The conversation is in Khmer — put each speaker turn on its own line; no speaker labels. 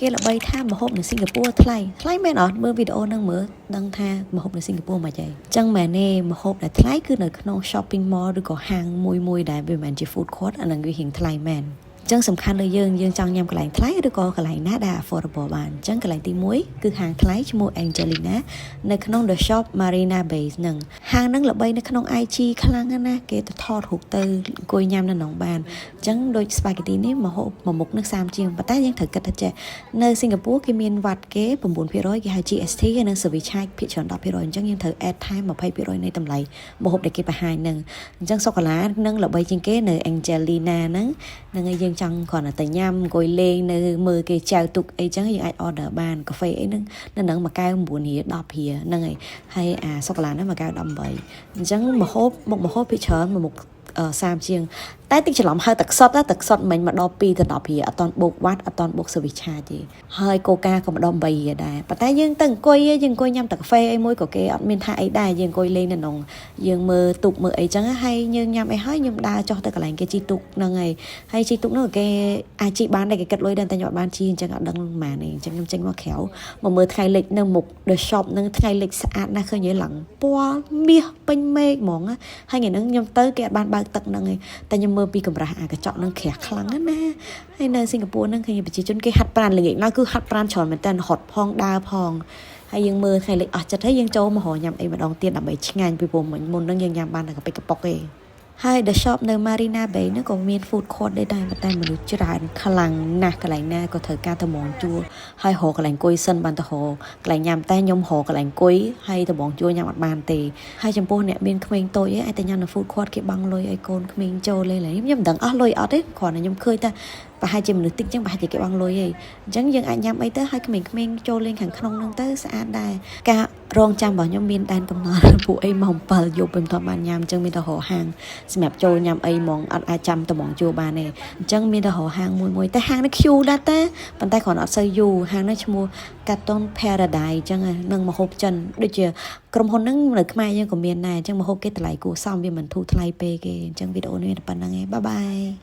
គេល្បីថាម្ហូបនៅសិង្ហបុរីថ្លៃថ្លៃមែនអត់មើលវីដេអូហ្នឹងមើលដឹងថាម្ហូបនៅសិង្ហបុរីមិនអីចឹងមែនទេម្ហូបដែលថ្លៃគឺនៅក្នុង shopping mall ឬក៏ហាងមួយមួយដែលវាមិនមែនជា food court អាហ្នឹងវារៀងថ្លៃមែនចឹងសំខាន់លើយើងយើងចង់ញ៉ាំកន្លែងថ្លៃឬក៏កន្លែងណាដែល affordable បានអញ្ចឹងកន្លែងទី1គឺហាងថ្លៃឈ្មោះ Angelina នៅក្នុង The Shop Marina Bay ហ្នឹងហាងហ្នឹងល្បីនៅក្នុង IG ខ្លាំងណាស់ណាគេទៅថតរូបទៅអង្គុយញ៉ាំនៅក្នុងបានអញ្ចឹងដូច spaghetti នេះមកហូបមួយមុខនឹង30ជាងប៉ុន្តែយើងត្រូវគិតថាចេះនៅសិង្ហបុរីគេមាន VAT គេ9%គេហៅ GST ហើយនិង service charge ភាគច្រើន10%អញ្ចឹងយើងត្រូវ add ថែម20%នៃតម្លៃម្ហូបដែលគេបង្ហាញហ្នឹងអញ្ចឹងសូកូឡានឹងល្បីជាងគេនៅ Angelina ហ្នឹងហ្នឹងហើយយើងចង់គ្រាន់តែទៅញ៉ាំអង្គុយលេងនៅមើលគេចែវទូកអីចឹងយើងអាច order បានកាហ្វេអីហ្នឹងនៅហ្នឹងមួយកែវ9រៀល10រៀលហ្នឹងហើយហើយអាសូកូឡាហ្នឹងមួយកែវ18អញ្ចឹងម្ហូបមុខម្ហូបភាគច្រើនមួយមុខ30ជាងតែតិចច្រឡំហៅទឹកសុទ្ធទឹកសុទ្ធមិញមកដល់2ទៅ10រៀលអត់តន់បូក VAT អត់តន់បូក service charge ទេហើយកូកាក៏ម្ដង8រៀលដែរប៉ុន្តែយើងទៅអង្គុយយើងអង្គុយញ៉ាំតែកាហ្វេអីមួយក៏គេអត់មានថាអីដែរយើងអង្គុយលេងនៅក្នុងយើងមើលទូកមើលអីចឹងហើយយើងញ៉ាំអីហើយខ្ញុំដើរចុះទៅកន្លែងគេជិះទូកហ្នឹងហើយហើយជិះទូកនោះគេអាចជិះបានតែគេគិតលុយដែរតែខ្ញុំអត់បានជិះអញ្ចឹងអត់ដឹងប៉ុន្មានទេអញ្ចឹងខ្ញុំចេញមកក្រៅមកមើលថ្ងៃលិចនៅមុខ The Shop ហ្នឹងថ្ងៃលិចស្អាតណាស់ឃើញឡើងពណ៌មាសពេញមេឃហ្មងហើយថ្ងៃហ្នឹងខ្ញុំទៅគេអត់បានបើកទឹកហ្នឹងឯងតែខ្ញុំមើលពីកម្រាស់អាកញ្ចក់ហ្នឹងក្រាស់ខ្លាំងណាស់ណាហើយនៅសិង្ហបុរីហ្នឹងឃើញប្រជាជនគេហាត់ប្រាណល្ងាចឡើងគឺហាត់ប្រាណច្រើនមែនតើហត់ផងដើរផងហើយយើងមើលថ្ងៃលិចអស់ចិត្តហើយយើងចូលមករកញ៉ាំអីម្ដងទៀតដើម្បីឆ្ងាញ់ពីព្រោះមិញមុនហ្នឹងយើងញ៉ាំបានតែកាពិកប៉ុកទេហើយ The Shop នៅ Marina Bay ហ្នឹងក៏មាន food court ដែរដែរប៉ុន្តែមនុស្សច្រើនខ្លាំងណាស់កន្លែងណាក៏ត្រូវការតម្រង់ជួរហើយរកកន្លែងអង្គុយសិនបានទៅរកកន្លែងញ៉ាំតែខ្ញុំរកកន្លែងអង្គុយហើយតម្រង់ជួរញ៉ាំអត់បានទេហើយចំពោះអ្នកមានក្មេងតូចឯងអាចទៅញ៉ាំនៅ food court គេបង់លុយឲ្យកូនក្មេងចូលលេងខ្ញុំមិនដឹងអស់លុយអត់ទេគ្រាន់តែខ្ញុំឃើញថាប្រហែលជាមនុស្សតិចចឹងប្រហែលជាគេបង់លុយឯងអញ្ចឹងយើងអាចញ៉ាំអីទៅឲ្យក្មេងៗចូលលេងខាងក្នុងហ្នឹងទៅស្អាតដែរការរងចាំរបស់ខ្ញុំមានដែនកំណត់ពួកអីម៉ោង7យប់មិនទាន់បានញ៉ាំអញ្ចឹងមានតែរកហាងសម្រាប់ចូលញ៉ាំអីហ្មងអត់អាចចាំតម្រង់ជួរបានទេអញ្ចឹងមានតែរកហាងមួយមួយតែហាងនេះ queue ដែរតែប៉ុន្តែគ្រាន់អត់សូវយូរហាងនេះឈ្មោះ Canton Paradise អញ្ចឹងនឹងម្ហូបចិនដូចជាក្រុមហ៊ុនហ្នឹងនៅខ្មែរយើងក៏មានដែរអញ្ចឹងម្ហូបគេតម្លៃគួរសមវាមិនធូរថ្លៃពេកទេអញ្ចឹងវីដេអូនេះមានតែប៉ុណ្ណឹងឯង bye bye.